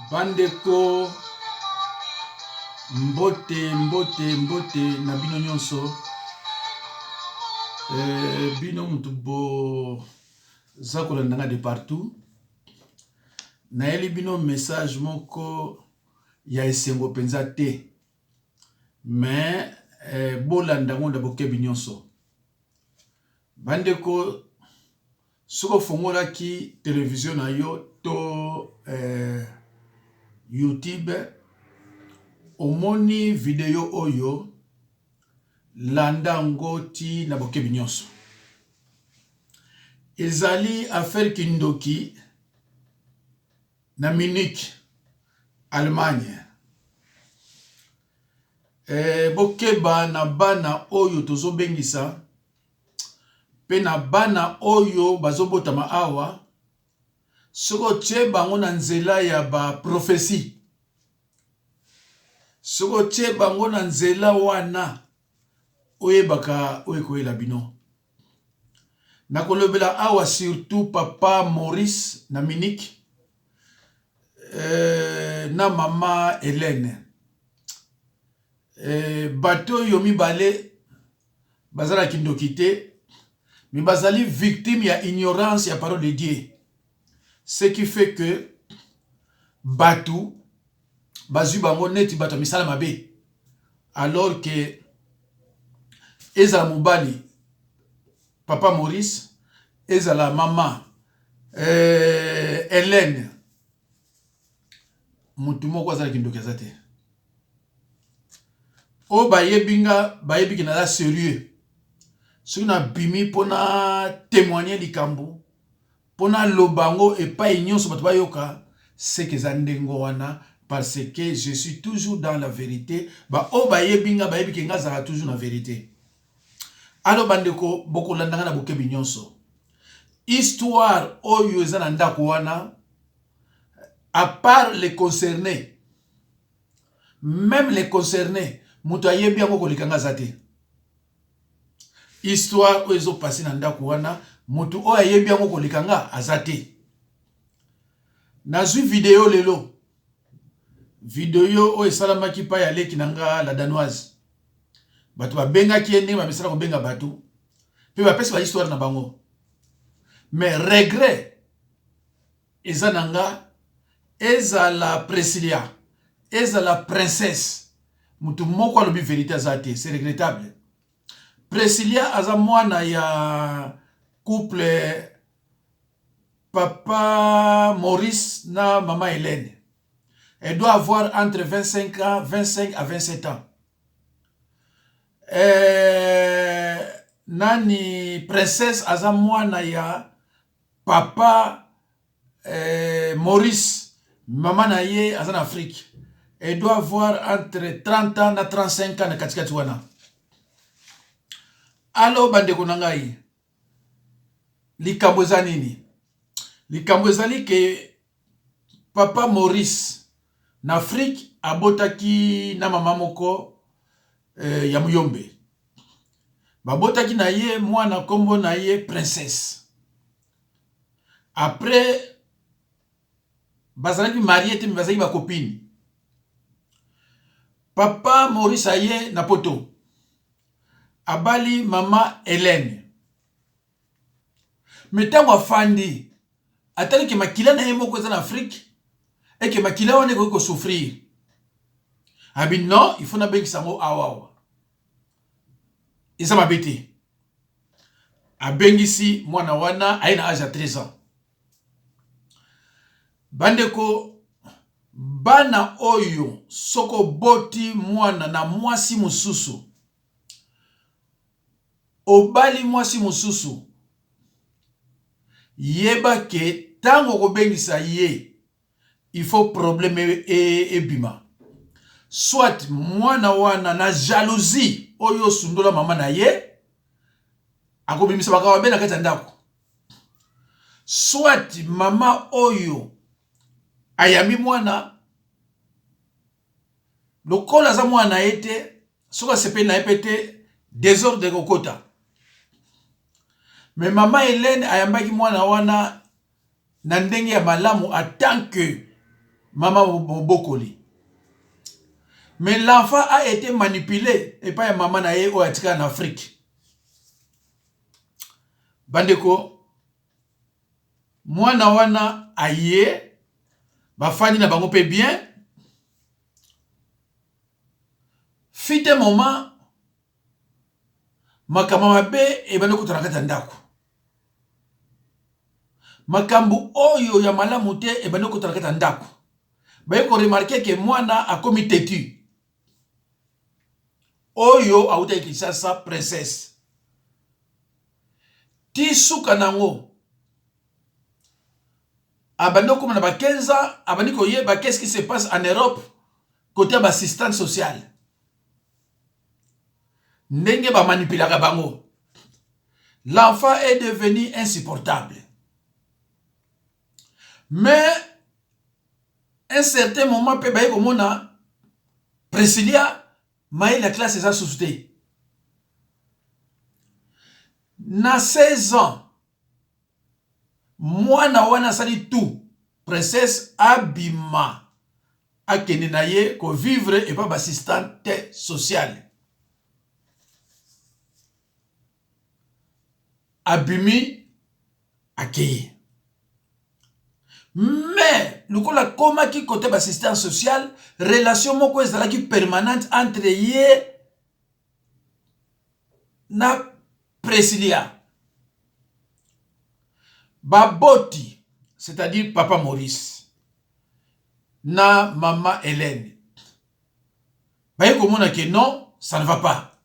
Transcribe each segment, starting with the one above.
Bandeko, mbote mbote mbote na bino nyonso. Bino mutu boza kolanda nga de partout, nayeli bino message moko ya esengo mpenza te, mais bolanda yango na bokebi nyonso. Bandeko, soki ofongolaki television na yo to YouTube, omoni video oyo, landa yango ti na bokebi nyonso. Ezali affaire kindoki na Munich, Allemagne. Bokeba na bana oyo tozobengisa mpe na bana oyo bazobotama awa. Soki otie bango na nzela ya ba prophetie, soki otie bango na nzela wana, oyebaka oyo ekoyela bino. Nakolobela awa surtout papa Maurice na Munich, na mama Helène. Bato oyo mibale baza na kindoki te, mais bazali victime ya ignorance ya parole de Dieu, ce qui fait que bato bazwi bango neti bato ya misala mabe, alors que ezala mobali papa Maurice, ezala mama Hélène, motu moko aza na kindoki aza te. Oyo bayebi nga bayebi ke naza sérieux. Soki nabimi mpona témoigner likambo, mpona loba yango epai nyonso bato bayoka, seke eza ndenge wana, parce que je suis toujours dans la vérité. Baoyo bayebi nga bayebi ke nga azalaka toujours na vérité. Alors bandeko, bokolanda nga na bokebi nyonso. Histoire oyo eza na ndako wana, à part les concernés, même les concernés, moto ayebi yango koleka nga aza te. Histoire oyo ezopase na ndako wana, moto oyo ayebi yango koleka nga aza te. Nazwi video lelo, video oyo esalamaki pa ya leki na nga la Danoise. Bato babengaki ye ndenge bamesala kobenga bato, mpe bapesi ba histoire na bango. Mais regret eza na nga, ezala Priscilla, ezala Princesse, motu moko alobi vérité aza te. C'est regrettable. Priscilla aza mwana ya couple papa Maurice na mama Hélène. Elle doit avoir entre 25 ans, 25 à 27 ans. Nani Princesse aza mwana ya papa Maurice, mama na ye aza na Afrique. Elle doit avoir entre 30 ans na 35 ans na katikati wana. Alors bandeko na ngai, likambo eza nini? Likambo ezali ke papa Maurice na Afrique abotaki na mama moko ya Muyombe. Babotaki na ye mwana, nkombo na ye Princesse. Après bazalaki marié te, mais bazalaki ba copine. Papa Maurice aye na Poto, abali mama Hélène. Mais ntango afandi, atali ke makila na ye moko eza na Afrique, eke makila wana ekoki ko souffrir. Abi non, il faut nabengisa yango awawa, eza mabe te. Abengisi mwana wana, aye na age ya 13 ans. Bandeko, bana oyo, soki oboti mwana na mwasi mosusu, obali mwasi mosusu, yeba ke ntango okobengisa ye, il faut problème ebima. Soit mwana wana na jalousie oyo osundola mama na ye, akobimisa makambo mabe na kati ya ndako, soit mama oyo ayambi mwana, lokola aza mwana na ye te, soki asepeli na ye mpe te, désordre ekokota. Mais mama Hélène ayambaki mwana wana na ndenge ya malamu en tant que Mama mobokoli. Mais l'enfant a été manipulé epai ya mama na ye oyo atikala na Afrique. Bandeko, mwana wana aye, bafandi na bango mpe bien. Fut un moment, makambo mabe ebandi kokota na kati ya ndako. Makambo oyo ya malamu te ebandi kokota na kati ya ndako. Baye ko remarquer que mwana akomi têtu. Oyo awutaki Kinshasa princesse. Ti suka nango abandi kokoma na ba 15 ans, abandi koyeba qu'est-ce qui se passe en Europe côté ya ba assistante sociale. Ndenge ba manipulaka bango. L'enfant est devenu insupportable. Mais un certain moment pe baye komona Priscilla mayele ya classe eza susu te. Na 16 ans mwana wana asali tout princesse abima akende na ye ko vivre epa ba assistante sociale. Abimi akei. Mais lokola akomaki kote ba assistance sociale, relation moko ezalaki permanente entre ye na Priscilla. Baboti, c'est-à-dire papa Maurice na mama Helène, baye komona que non, ça ne va pas.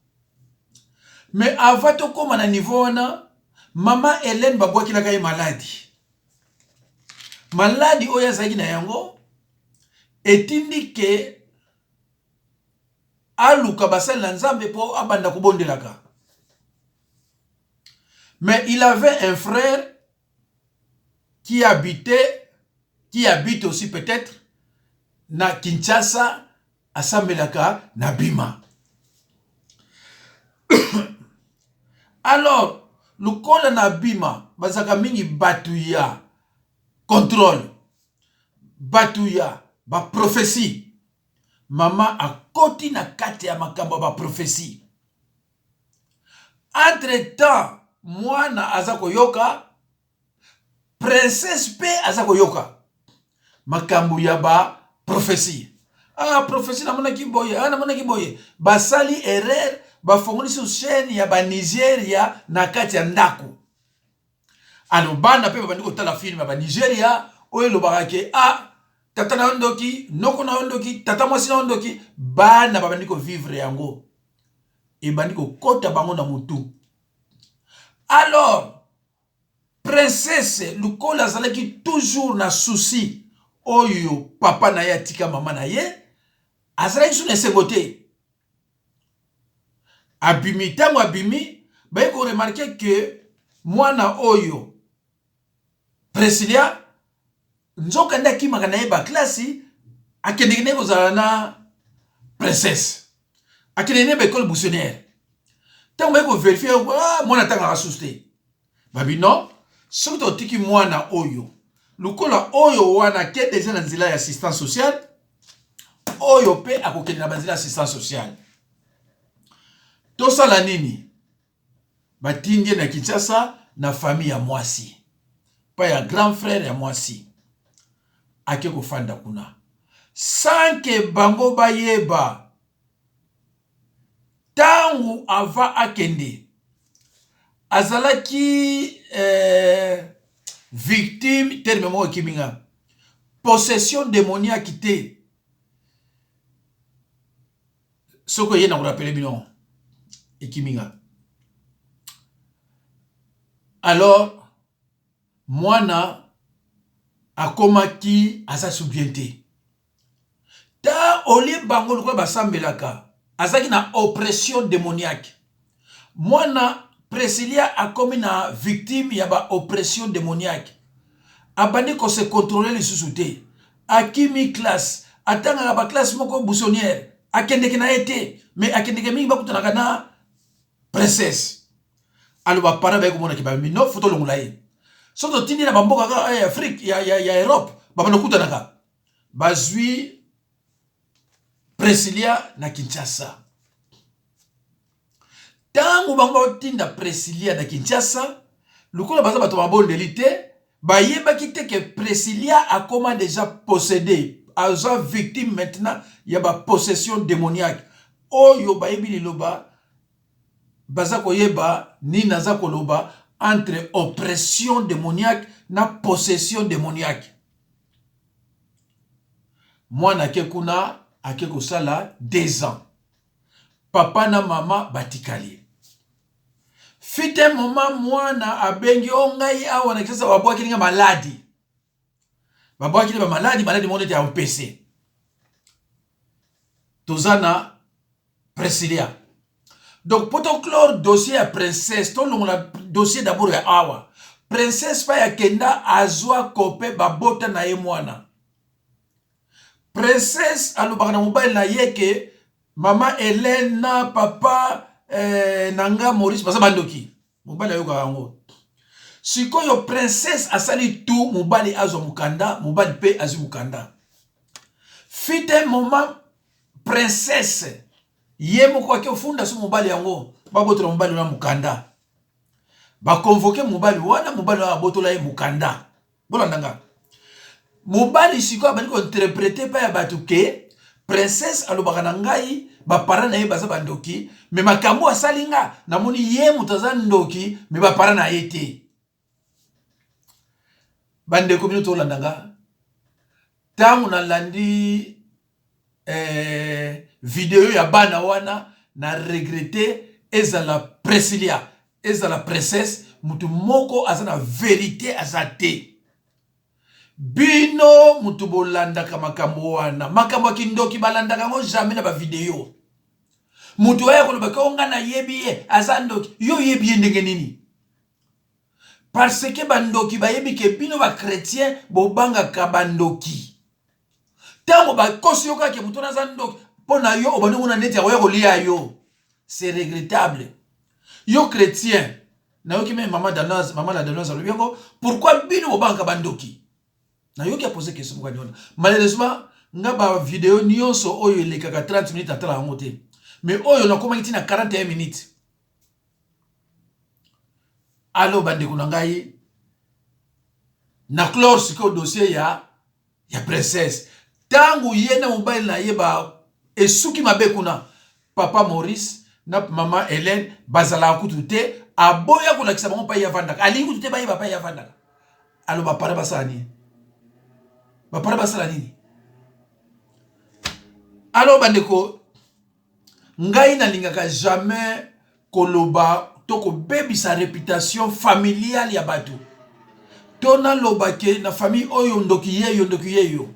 Mais avant tokóma na niveau wana, mama Helène babwakelaka ye maladi. Maladi oyo azalaki na yango etindi ke aluka basali na Nzambe mpo abanda kobondelaka. Mais il avait un frère qui habitait, qui habite aussi peut-être na Kinshasa, asambelaka na Bima. Alors, lokola na Bima bazalaka mingi bato ya contrôle, bato ya ba prophétie, mama akoti na kati ya makambo ya ba prophétie. Entre temps mwana aza koyoka, princesse pe aza koyoka makambo ya ba prophétie. Ah, prophétie namonaki boye, ah, namonaki boye. Basali erreur, bafongoli sur chaîne ya ba Nigeria na kati ya ndako. Alors bana pe babandi kotala film ya ba Nigeria oyo elobaka ke ah, tata na yo ndoki, noko na yo ndoki, tata mwasi na yo ndoki. Bana babandi ko vivre yango, ebandi kokota bango na mutu. Alors princesse lokola azalaki toujours na souci oyo papa na ye atika mama na ye, azalaki su na esengo te. Abimi, ntango abimi baye ko remarquer que mwana oyo Priscilla nzoka nde akimaka na ye ba classe, akendeki na ye kozala na princesse, akendeki na ye ba école buissonnière. Ntango baye ko verifier, ah, mwana atangaka susu te. Babi non, soki totiki mwana oyo lokola oyo wana ake deja na nzela ya assistance sociale, oyo pe akokende na banzela ya assistance sociale, tosala nini? Batindi ye na Kinshasa na famille ya mwasi, pa ya grand frère ya mwasi, ake kofanda kuna sans que bango bayeba. Tangu avant akende azalaki victime, terme moko ekimi nga, possession démoniaque te. Soki oye na korapele bino, ekimi nga. Alors mwana akomaki aza su bien te. Ta olie bango lokola basambelaka, azalaki na oppression démoniaque. Mwana Priscilla akomi na victime ya ba oppression démoniaque. Abandi ko se contrôler lisusu te. Akimi classe, atangaka ba classe moko buissonnière, akendeke na ye te, mais akendeke mingi bakutanaka na princesse. Alors ba parents baye komona ke ba mino faut tolongola ye. Soki totindi na ba mboka kaka ya Afrique, ya Europe, babanda kokutanaka. Bazwi Presilia na Kinshasa. Ntango bango baotinda Presilia na Kinshasa, lokola baza bato mabondeli te, bayebaki te ke Presilia akoma deja possédé, aza victime maintenant ya ba possession démoniaque. Oyo bayebi liloba baza koyeba nini naza koloba entre oppression démoniaque na possession démoniaque. Mwana ake kuna ake kosala 2 ans, papa na mama batikali. Fut un moment, mwana abengi o ngai awa na Kinshasa, babwakeli nga maladi, babwakeli bamaladi, maladi moko neti ya mpese. Toza na Presilia. Donc po toclore dossier ya princesse, tolongola dossier d'abord ya awa. Princesse pa ya kenda azwa kope, babota na ye mwana. Princesse alobaka na mobali na ye ke mama Hélène na papa na nga Maurice baza bandoki. Mobali ayokaka yango. Sikoyo princesse asali tu mobali azwa mokanda, mobali mpe azwi mokanda. Fut un moment, princesse ye moko ake ofunda so mobali yango, babotola mobali wana mokanda. Baconvoquer mobali wana, mobali wana abotola ye mokanda. Bolanda nga, mobali sikoyo abandi kointerpréter epai ya bato ke princesse alobaka na ngai baparents na ye baza bandoki, mais makambo asali nga, namoni ye moto aza ndoki, mais baparents na ye te. Bandeko, bino tolanda nga. Ntango nalandi video ya bana wana, na regretter. Ezala Presilia, ezala princesse, mutu moko aza na vérité aza te. Bino mutu bolandaka makambo wana, makambo ya kindoki, balandaka yango jamais na bavideo. Mutu aya kolobaka o nga nayebi ye aza ndoki, yo oyebi ye ndenge nini? Parce que bandoki bayebi ke bino bachrétien bobangaka bandoki. Ntango bakosi yo kaka moto wana aza ndoki, mpo na yo obandi omona neti akoya kolia yo. C'est regrettable. Yo chrétien, nayoki même mama danoise, mama la danoise alobi yango. Pourquoi bino bobangaka bandoki? Nayoki apose question moko wana. Malheureusement, nga bavideo nyonso oyo elekaka 30 minutes natala yango te, mais oyo nakomaki ntina 41 minutes. Alors bandeko na ngai, na clore sikoyo dossier ya princesse. Ntango ye na mobali na ye ba esuki mabe kuna, papa Maurice na mama Hélène bazalaka kutu te. Aboya kolakisa bango mpai avandaka, alingi kutu te bayeba mpai avandaka. Alors baparents basala nini? Baparents basala nini? Alors bandeko, ngai nalingaka jamais koloba to kobebisa réputation familiale ya bato, to naloba ke na famille oyo ndoki ye yo, ndoki ye yo.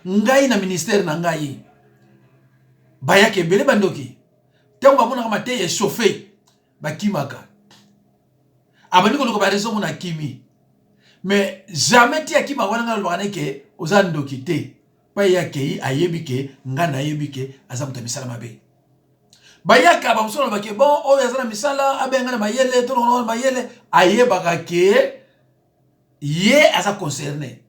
Ngai na ministère na ngai bayaka ebele bandoki. Ntango bamonaka mateya echauffe, bakimaka, abandi koluka baraison mona akimi. Mais jamais ti akimaka wana ngai alobaka neke oza ndoki te. Mpa ye akei, ayebi ke ngai nayebi ke aza moto ya misala mabe. Bayaka bamosusu balobake bon, oyo aza na misala, abenga na mayele, tolongola na mayele. Ayebaka ke ye aza concerné.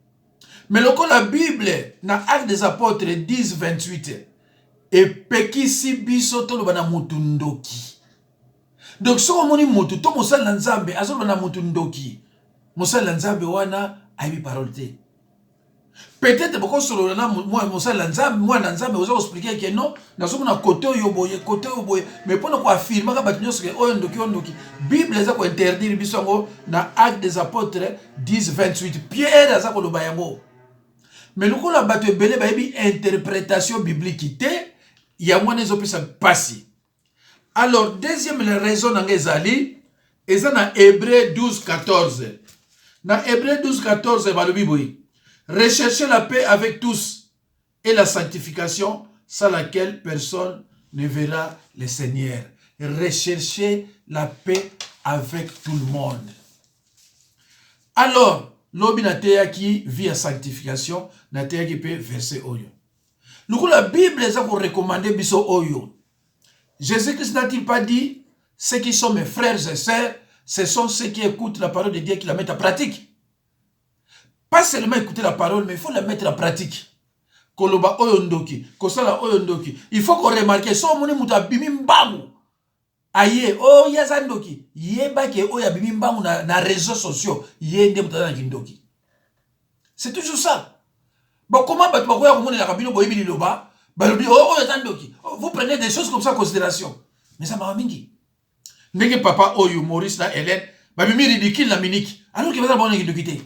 Mais lokola Bible na Acte des Apôtres 10 28 epekisi biso toloba na motu ndoki, donc soki omoni motu to mosali na Nzambe azoloba na motu ndoki, mosali na Nzambe wana ayebi parole te. Peut-être bokosolola na mosali na Nzambe, mwana na Nzambe, oza koexpliquer ke non, nazomona kote oyo boye, kote oyo boye. Mais mpona koaffirmaka bato nyonso ke oyo ndoki, oyo ndoki, Bible eza kointerdire biso yango na Acte des Apôtres 10 28. Pierre aza koloba yango. Mais lokola bato ebele bayebi interprétation biblique te, yango wana ezopesa mpasi. Alors deuxième raison na ngai ezali, eza na Hébreu 12 14. Na Hébreu 12 14 balobi boye: "Recherchez la paix avec tous et la sanctification, sans laquelle personne ne verra le Seigneur." Recherchez la paix avec tout le monde. Alors lobi nateyaki vie ya sanctification, nateyaki mpe verset oyo. Lokola Bible eza korecommander biso oyo, Jésus-Christ n'a-t-il pas dit: "Ceux qui sont mes frères et sœurs, ce sont ceux qui écoutent la parole de Dieu, qui la mettent en pratique"? Pas seulement écouter la parole, mais il faut la mettre en pratique. Koloba oyo ndoki, kosala oyo ndoki. Il faut ko remarquer soki omoni moto abimi mbangu aye oh ye aza ndoki, yeba ke oyo abimi mbangu na, na réseaux sociaux ye nde moto aza na kindoki. C'est toujours ça. Bakoma bato bakoya komonelaka bino boyebi liloba, balobi oh oyo aza ndoki. Oh, vous prenez des choses comme ça en considération. Mais ça mawa mingi. Ndenge papa oyo Maurice na Hélène babimi ridicule na miniki alors que baza na bango na kindoki te.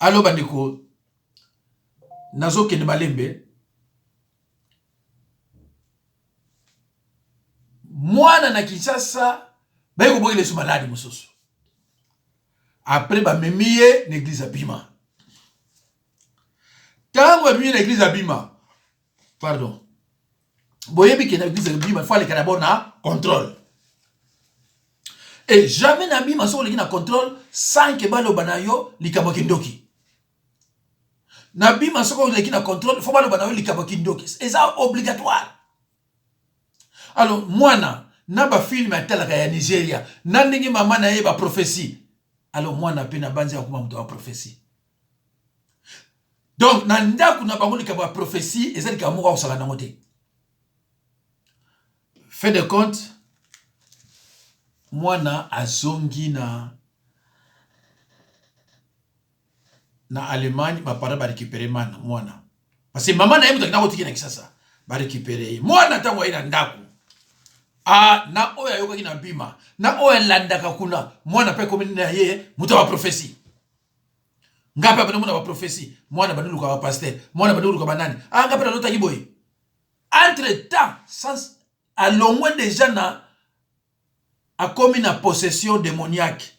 Alo bandeko, nazokende malembe. Mwana na Kinshasa baye kobokela yesu maladi mosusu, apres bamemi ye na eglise ya Bima. Ntango bamemi ye na eglise ya Bima, pardon, boyebi ke na eglise ya Bima faut aleka d'abord na contrôle. Et jamais na Bima soki oleki na contrôle sans ke baloba na yo likambo ya kindoki. Na Bima soki oleki na contrôle faut baloba na yo likambo ya kindoki, eza obligatoire. Alors mwana na ba film atalaka ya Nigeria na ndenge mama na ye ba prophetie, alors mwana pe na banzi akoma moto ya prophetie. Donc na ndako na bango likambo ya prophetie eza likambo moko akosaka nango te. Fin de compte, mwana azongi na na Allemagne, ba parents ba récupérer mana mwana parce que mama na ye moto akenda kotiki na Kisasa, ba récupérer ye mwana. Ntango aye na ndako a na oyo ayokaki na Bima na oyo alandaka kuna, mwana mpe ekomi na ye moto ya ba prophetie. Nga mpe abandi komona ba prophetie, mwana abandi koluka ba pasteur, mwana abandi koluka banani, ah nga mpe nalotaki boye. Entre temps sans alongwe deja na akomi na possession démoniaque,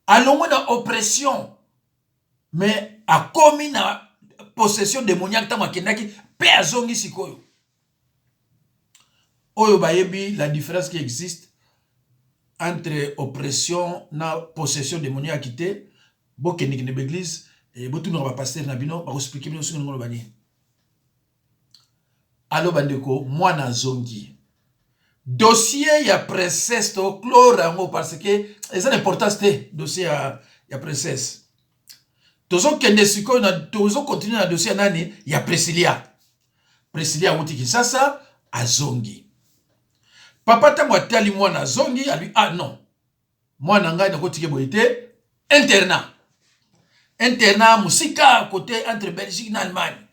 alongwe na oppression mais akomi na possession démoniaque ntango akendaki mpe azongi sikoyo. Oyo bayebi la différence qui existe entre oppression na possession démoniaque te, bokendekende ba église, botunaka ba pasteur na bino, bakoexplike bino soki ndenge nini. Alo bandeko, mwana azongi. Dossier ya princesse to clore yango parce que eza na importance te, dossier ya princesse. Tozokende sikoyo na, tozokontinue na dossier ya nani, ya Priscilla. Priscilla awuti Kinshasa azongi. Papa ntango atali mwana azongi, alobi ah non, mwana ngai nakotike boye te, internat. Internat mosika côté entre Belgique na Allemagne.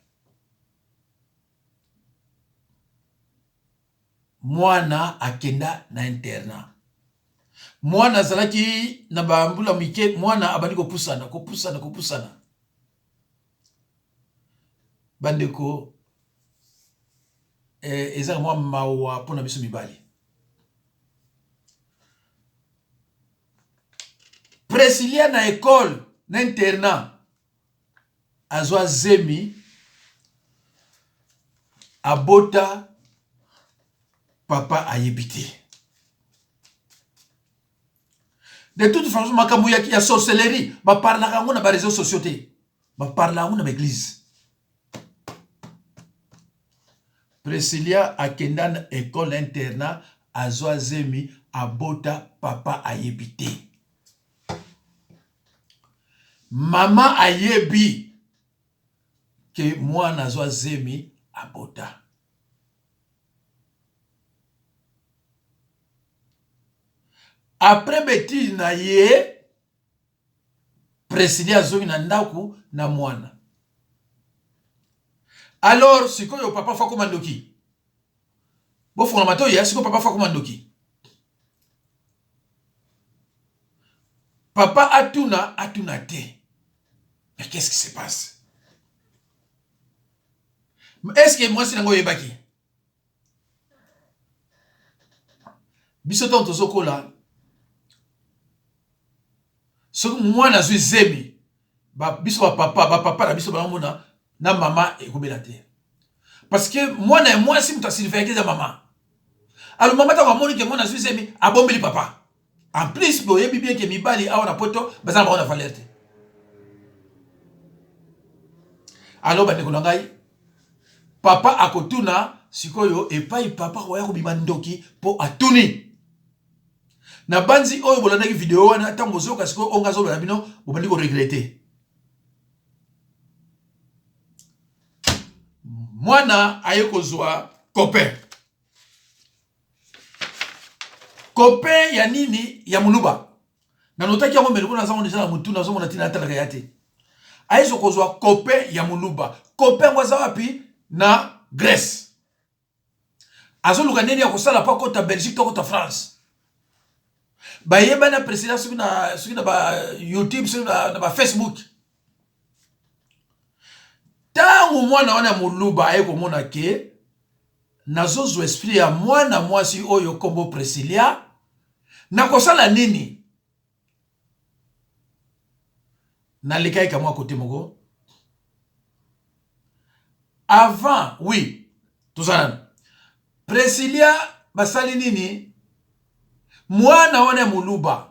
Mwana akenda na internat. Mwana azalaki na bambula mike, mwana abandi kopusana, kopusana, kopusana. Bandeko, eza mwa mawa mpona biso mibali. Priscilla na école na internat azwa zemi, abota, papa ayebi te. De toute façon makambo ya sorcellerie baparlaka yango na ba réseaux sociaux te, baparlaka yango na ba église. Priscilla akenda na école internat, azwa zemi, abota, papa ayebi te. Mama ayebi ke mwana azwa zemi, abota. Après betise na ye, Priscilla azongi na ndako na mwana. Alors sikoyo papa fa koma ndoki. Bofongola matoyi ya sikoyo papa fa koma ndoki. Papa atuna atuna te. Mais qu'est-ce qui se passe? Est-ce que mwasi nango oyebaki? Biso ntango tozokola, soki mwana azwi zemi, biso bapapa, bapapa na biso banamona na mama ekobela te, parce que mwana ya mwasi moto asurveillaki eza mama. Alors mama ntango amoni ke mwana azwi zemi, abombeli papa. En plus boyebi bien ke mibali awa na poto baza na bango na valeur te. Alors bandeko na ngai, papa akotuna sikoyo epai papa akoya kobima ndoki mpo atuni. Nabanzi oyo bolandaki video wana, ntango bozoyoka sikoyo oyo ngai azoloba na bino, bobandi koregrete. Mwana aye kozwa copain. Copain ya nini? Ya muluba. Nanotaki yango, mais lokola nazango deja na mutu, nazomona ntina natalaka ya te. Aye kozwa copain ya muluba. Copain yango aza wapi? Na Grèce. Azoluka ndenge ya kosala mpo akota Belgique to akota France. Bayebana president soki na soki na ba YouTube, soki na ba Facebook. Ntango mwana wana ya moluba aye komona ke nazozwa esprit ya mwana mwasi oyo kombo Priscilla, nakosala nini? Nalekaki kamwa kote moko avant, oui, toza nanu Priscilla. Basali nini? Mwana wana ya moluba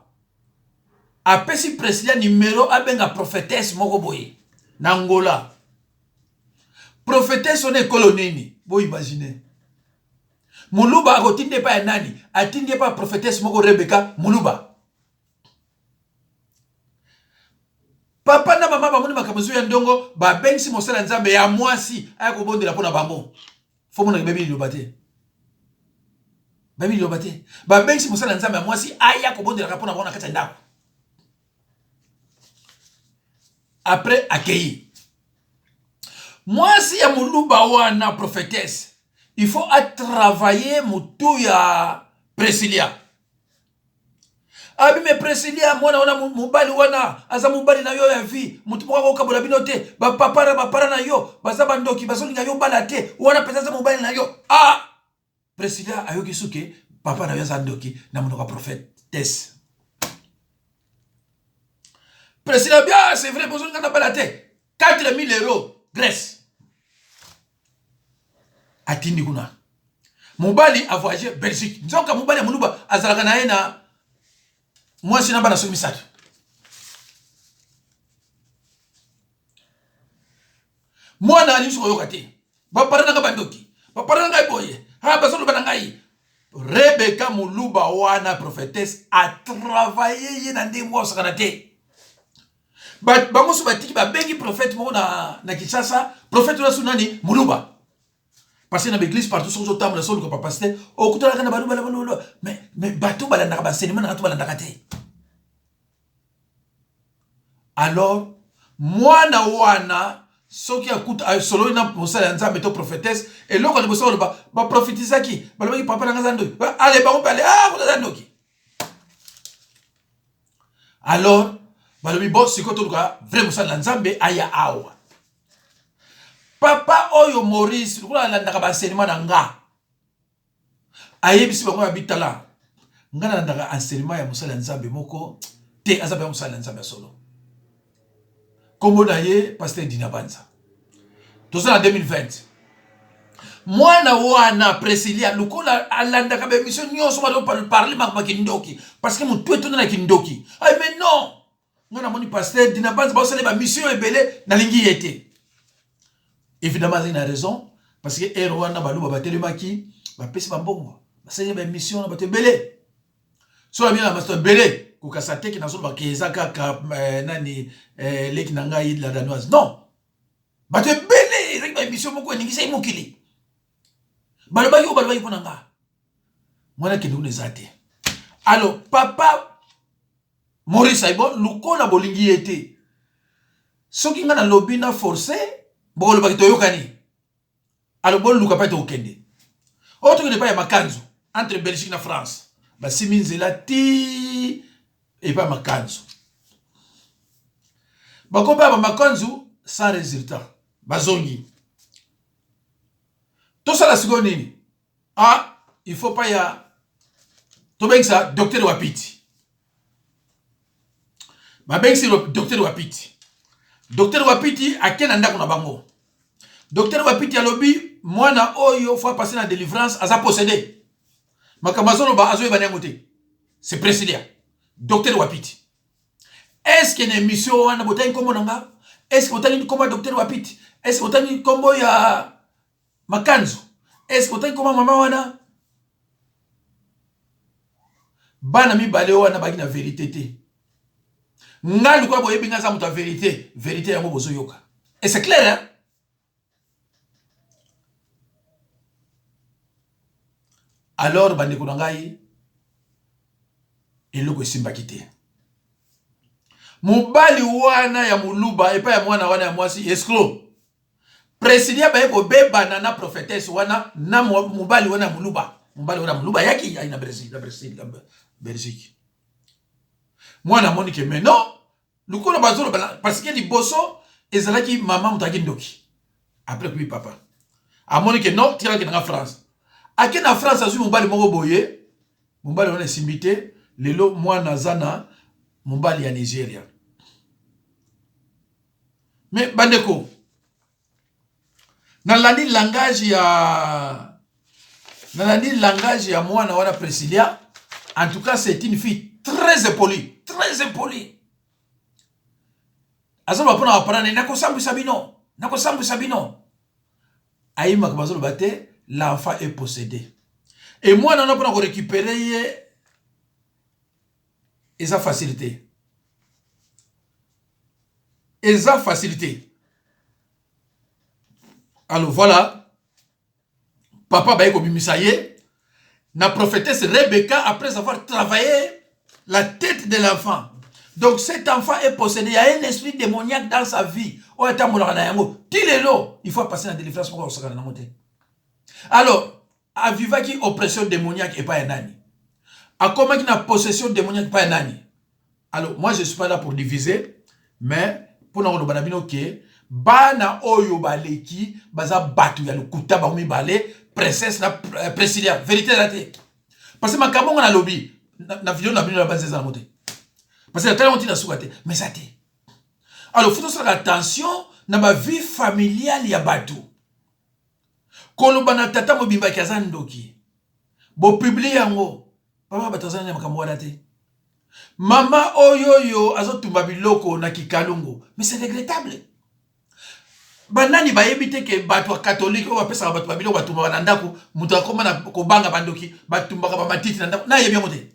apesi Priscilla numero abenga prophétesse moko boye na Angola. Prophétesse wana ekolo nini? Boimagine, moluba akotindi epai ya nani? Atindi epai ya prophétesse moko, Rebeka moluba. Papa na mama bamoni makambo ezo ya ndongo, babengisi mosala ya Nzambe ya mwasi aya kobondela mpo na bango. Fo monaka bayebi liloba te, bayebi liloba te. Babengisi mosala ya Nzambe ya mwasi aya kobondelaka mpo na bango na kati ya ndako. Après akei mwasi ya moluba wana prophétesse, il faut atravailler motu ya Priscilla. Abi me Priscilla, mwana wana mobali wana aza mobali na yo ya vie, motu moko akokabola bino te. Bapapa na bapara na yo baza bandoki, bazolinga yo bala te, wana mpenza aza mobali na yo. Ah, Priscilla ayoki suke papa na yo aza ndoki na monoko ya prophétesse Priscilla. Bien, c'est vrai, bozolinga na bala te. 4000 euros Grèce atindi kuna, mobali avoyage Belgique. Nzoka mobali ya moluba azalaka na ye na mwasi na bana soki misato. Mwana alingi koyoka te, bapara na ngai bandoki, bapara na ngai boye, ha bazoloba na ngai. Rebeka moluba wana prophétesse atravaille ye na ndenge moko asakana te. Bango so batiki, babengi prophète moko na Kinshasa. Prophète wana so nani? Moluba. Parce que na baeglise partout, soki ozotambola, so oluka bapasteur, okutanaka na baluba na baluba. Mais bato balandaka baenseignement na nga to balandaka te. Alors mwana wana soki akuta asololi na mosala ya Nzambe to prophétesse, eloko ya liboso oloba, baprofetizaki, balobaki papa na nga aza ndoki. Ale bango mpe ale, ah, kuna aza ndoki. Alors balobi, bon, sikoyo toluka vrai mosala na Nzambe aya awa. Papa oyo Maurice, lokola alandaka baenseignement na nga, ayebisi bango ya bitala, nga nalandaka enseignement ya mosala ya Nzambe moko te, aza mpenza mosala ya Nzambe ya solo, nkombo na ye pasteur Dina Banza. Toza na 2020. Mwana wana Priscilla, lokola alandaka baémission nyonso, bazoparle makambo ya kindoki, parce que motu etonda na kindoki. Ay, mais non, nga namoni pasteur Dina Banza baosala bamission ebele, nalingi ye te. Évidemment azali na raison, parce que ere wana baluba batelemaki, bapesi bambongo, basali baémission na bato ebele. So babina na bato ebele, kokasa teke nazoloba ke eza kaka nani, leki na ngai la Danoise. Non, bato ebele, ezalaki baémission moko eningisaki mokili. Balobaki oyo balobaki mpo na nga, mwana kende kuna eza te. Alors papa Maurice ayi, bon, lokola bolingi ye te, soki nga nalobi na force, bokolobaki toyokani. Alors boluka mpe tokokende oyo, tokende epai ya Makanzu, entre Belgique na France. Basimi nzela ti epai ya Makanzu, bakomi ya bamakanzu sans résultat. Bazongi, tosala sikoyo nini? Ah, il faut pas ya tobengisa docteur Wapiti. Babengisi docteur Wapiti. Docteur Wapiti ake na ndako na bango. Docteur Wapiti alobi, mwana oyo faut passer na délivrance, aza possédé, makambo azoloba azoyeba yango te. C'est Priscilla. Docteur Wapiti, est ce que na émission wana botangi nkombo na nga? Est ce que botangi nkombo ya docteur Wapiti? Est ce que botangi nkombo ya Makanzu? Est ce que botangi nkombo ya mama wana? Bana mibale wana baki na verite te. Nga lokola boyebi nga aza moto ya verite, verite yango bozoyoka. Et c'est clair hein? Alors bandeko na ngai, eloko esimbaki te. Mobali wana ya moluba epai ya mwana wana ya mwasi escroc. Presidia baye kobebana na prophetesse wana na mobali wana ya moluba. Mobali wana ya moluba ayaki ayi na Brésil, na Brésil, na Belgique. Mwana amoni ke mais non, lokola bazoloba parce que liboso ezalaki mama moto ayaki ndoki. Après kubi papa. Amoni ke non, tikala na France. Ake na France azwi mobali moko boye, mobali wana esimbi te, lelo mwana aza na mobali ya Nigeria. Mais bandeko, nalandi langage ya nalandi langage ya mwana wana Priscilla. En tout cas, c'est une fille très impolie, très impolie. Azoloba mpona baparent, nakosambwisa bino, nakosambwisa bino. Ayimaka bazoloba te, l'enfant est possédé. Et mwana wana mpona korécupérer ye eza facile te, eza facile te. Alors voilà, papa baye kobimisa ye na prophétesse Rebecca après avoir travaillé la tête de l'enfant. Donc cet enfant est possédé, il y a un esprit démoniaque dans sa vie. Oyo atambolaka na yango ti lelo, il faut passer na délivrance moko akosakana nango te. Alors avivaki oppression démoniaque epai ya nani? Akomaki na possession démoniaque epai ya nani? Alors moi, je suis pas là pour diviser, mais mpona koloba na bino ke bana oyo baleki baza bato ya lokuta, bango mibale, princesse na Priscilla, vérité eza te. Parce que makambo ngo nalobi na video na bino na banzi eza nango te, parce que natali yango ntina suka te, mais eza te. Alors faut tosalaka attention na bavie familiale ya bato. Koloba na tata mobimbaki aza ndoki, bopublier yango, papa, bato aza na makambo wana te. Mama oyo oyo azotumba biloko na kikalungu, mais c'est regrettable. Banani bayebi te ke bato ya katolike oyo bapesaka bato babiloko batumbaka na ndako, moto akoma na kobanga bandoki, batumbaka bamatiti na ndako, nayebi yango te.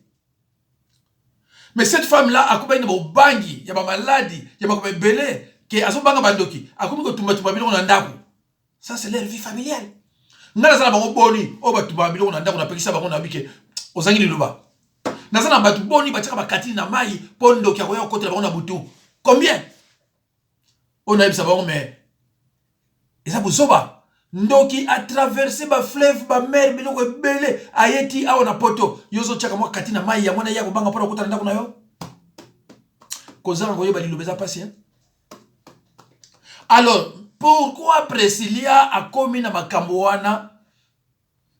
Mais cette femme là akomaki na bobangi ya bamaladi ya makambo ebele ke azobanga bandoki, akomi kotumbatumba biloko na ndako. Ça, c'est leur vie familiale. Ngai naza na bango boni oyo batumbaka biloko na ndako, napekisa bango, nayebi ke ozangi liloba. Naza na bato boni batiaka bakatini na mai mpo ndoki akoya kokotela bango na butu? Combien oyo nayebisa bango? Mais eza bozoba. Ndoki atraverse bafleuve, bamer, biloko ebele, ayeti awa na poto. Yo ozotiaka mwa kati na mai yango na ye akobanga mpona kokota na ndako na yo. Kozanga koyeba liloba eza mpasi. Alors pourquoi Presilia akomi na makambo wana?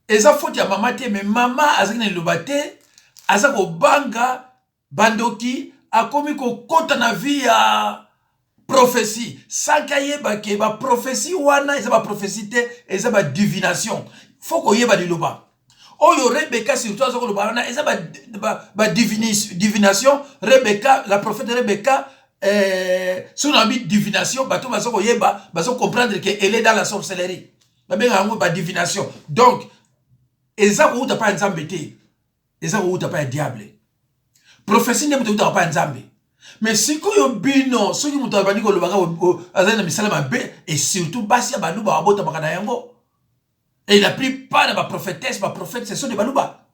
Eza faute ya mama te, mais mama azalaki na liloba te, aza kobanga bandoki, akomi kokɔta na vie ya prophétie sans ayeba ke baprophétie wana eza baprophétie te, eza badivination. Faut koyeba liloba oyo Rebeka surtout aza koloba wana, eza badivination. Rebeka, la prophète Rebeka, soki nabi divination, bato baza koyeba, baza comprendre ke elle est dans la sorcellerie. Babengaka yango badivination. Donc eza kowuta pa ya Nzambe te, eza kowuta pa ya diable. Prophétie nde moto eutaka pa ya Nzambe. Mais sikoyo bino, soki moto abandi kolobaka azali na misala mabe, et surtout basi ya baluba babotamaka na yango, et la plupart ya baprophétesse, baprophète, ce sont des baluba.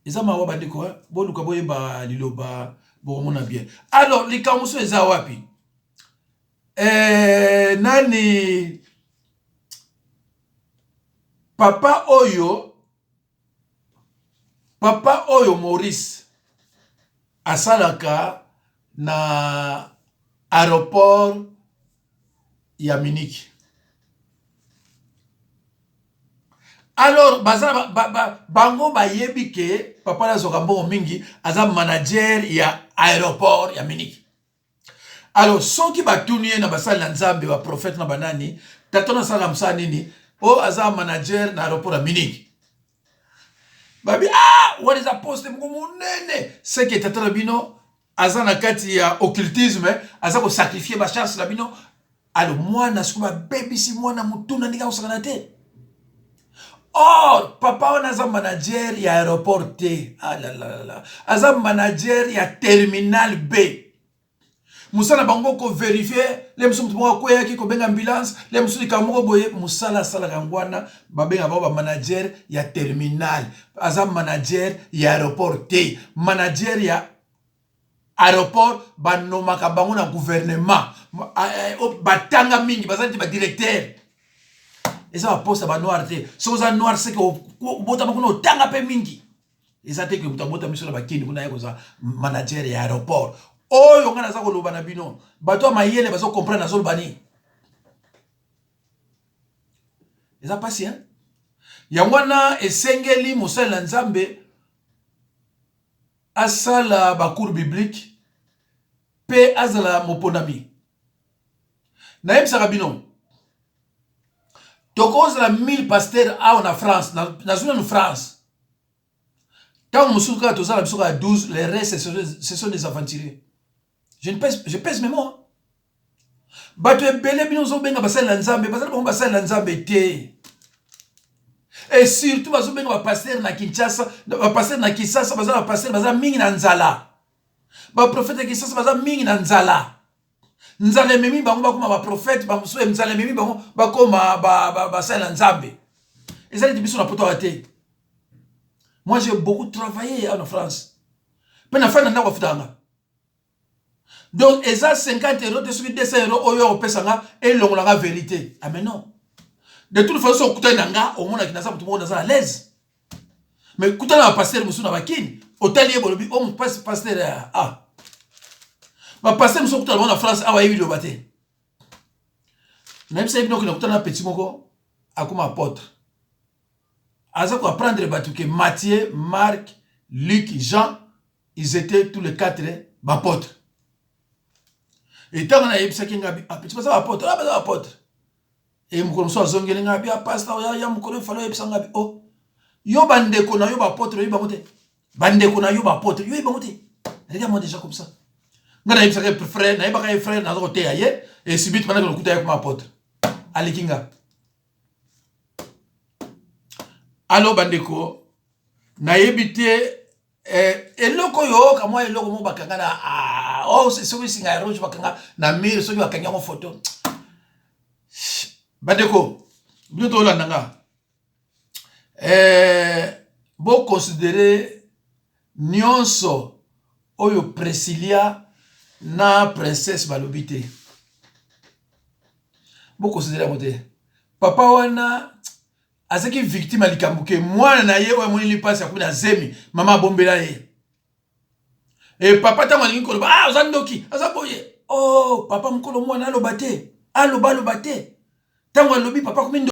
Eza mawa, bandeko. Boluka boyeba liloba, bokomona bien. Alors likambo mosusu eza wapi? Nani papa oyo, papa oyo Maurice asalaka na aéroport ya Munich. Alors baza bango bayebi ke papa nazwaka mbongo mingi, aza manager ya aéroport ya Munich. Alors soki batuni ye na basali na Nzambe, baprophète na banani, tata nasalaka mosala nini? Oyo aza manager na aéroport ya Munich. Babi: "Ah, wana eza poste moko monene." Seke tata na bino aza na kati ya occultisme, aza kosacrifier bachance na bino. Alors mwana sikoyo babebisi mwana motuna ndenge akosakana te. Or papa wana aza manager ya aéroport te. Ah la la la, aza manager ya terminal B. Mosala bango ko verifier le mosusu, moto moko akweyaki, kobenga ambulance, le mosusu likambo moko boye. Mosala asalaka yango wana, babenga bango bamanager ya terminal. Aza manager ya aéroport te. Manager ya aéroport banomaka bango na gouvernement, batanga mingi, baza neti badirecteur. Eza baposte ya banoir te. Soki oza noir, seke obotama kuna, otanga mpe mingi. Eza te ke moto abotami biso na bakini kuna ye kozala manager ya aéroport. Oyo ngai naza koloba na bino, bato ya mayele bazocomprendre nazoloba nini. Eza mpasi, hein? Yango wana esengeli mosali na Nzambe asala bacours biblique mpe azala moponami. Nayebisaka bino, tokozala 1000 pasteur awa na France. Nazwi nanu France. Ntango mosusu kaka tozala biso kaka 12, les restes, ce sont des aventuriers. Je ne pèse, je pèse mes mots. Bato ebele bino ozobenga basali na Nzambe, bazali bango basali na Nzambe te. Et surtout bazobenga bapasteur na Kinshasa, bapasteur na Kisasa, baza bapasteur, baza mingi na nzala. Baprofete ya Kisasa baza mingi na nzala. Nzala ememi bango bakóma baprofete. Bamosusu nzala ememi bango bakóma basali na Nzambe. Eza neti biso na poto awa te. Moi, j'ai beaucoup travaillé en France mpe nafandi na ndako, bafutaka nga. Donc eza 50 euro te, soki 200 euro oyo akopesa nga elongolaka vérité. Ah mais non, de toute façon okutani na nga, omonaki naza moto moko naza à l'aise. Mais kutana na bapasteur mosusu na bakini, otali ye, bolobi o pasteur. Ah, bapasteur mosusu okutana bango na France awa, ayebi liloba te. Nayebisa ye bino, okende kutana na petit moko akoma apôtre, aza koapprendre bato ke Matthieu, Marc, Luc, Jean, ils étaient tous les quatre baapôtres. Etango nayebisaki nga, petit baza baapôtre, ah, baza baapôtre. E mokolo mosusu azongeli nga bi: "Pasteur, ya mokolo efali oyebisa nga bi o oh, yo bandeko na yo baapôtre, oyebi bango te. Bandeko na yo baapôtre, yo oyebi bango te." Regarde moi déjà comme ça. Nga nayebisaka ye frère, nayebaka ye frère, naza koteya ye esibiti bandaki lokuta ye kuma apôtre aleki nga. Alo bandeko, nayebi te eloko oyo oyoka mwa eloko moko bakanga na ah, oh, soki singa ya rouge bakanga na mire, soki bakangi yango photo. Bandeko, bino tolanda nga, boconsidérer nyonso oyo Presilia na Princesse balobi te. Boconsidérer yango te. Papa wana azalaki victime ya likambo ke mwana na ye oyo amoneli mpasi, akomi na zemi, mama abombela ye. E papa ntango alingi koloba: "Ah, oza ndoki, aza boye." Oh, papa mokolo mwana aloba te, aloba, aloba te. Ntango alobi, papa akomi.